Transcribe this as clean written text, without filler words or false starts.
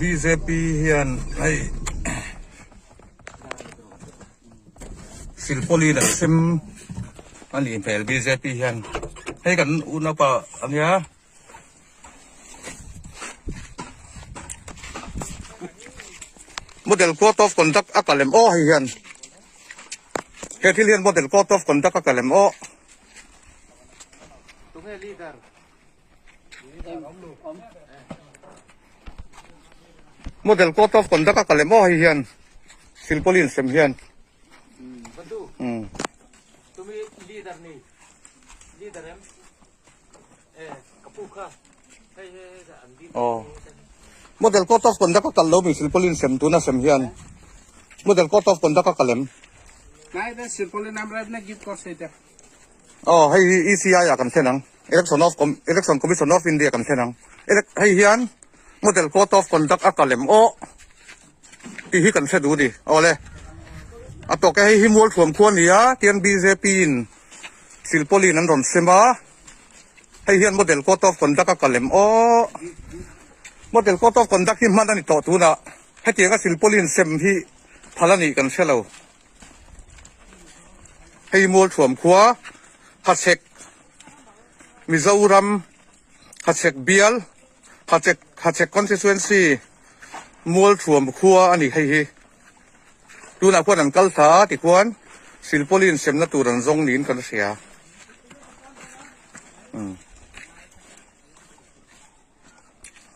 Bjp hian hei silpawlin an sem a nih hmel bjp hian hei kan unaupa ania. Model code of conduct a kalem aw hei hian he thil hian model code of conduct a kalem aw. Model code of conduct a kalem aw hei hian silpawlin sem hian. Aw model code of conduct a kal lo mi silpawlin sem tuna sem hian model code of conduct a kal em? Aw hei hi ECI ah kan thlen ang election of election commission of India kan thlen ang hei hian model code of conduct a kal em aw tih hi kan hre duh a ni aw le a tawk e hei hi mualthuam khua a ni a tian bjp in silpawlin an rawn sem a hei hian model code of conduct a kal em aw model code of conduct hi hman a ni tawh tunah hetianga silpawlin sem hi phal a nih kan hre lo. Hei Mualthuam khua Hachhek Mizoram Hachhek bial Hachhek Hachhek constituency Mualthuam khua a ni hei hi. Tunah khuan an kal thla a tikhuan silpawlin semna tur an zawng niin kan hria. Umm.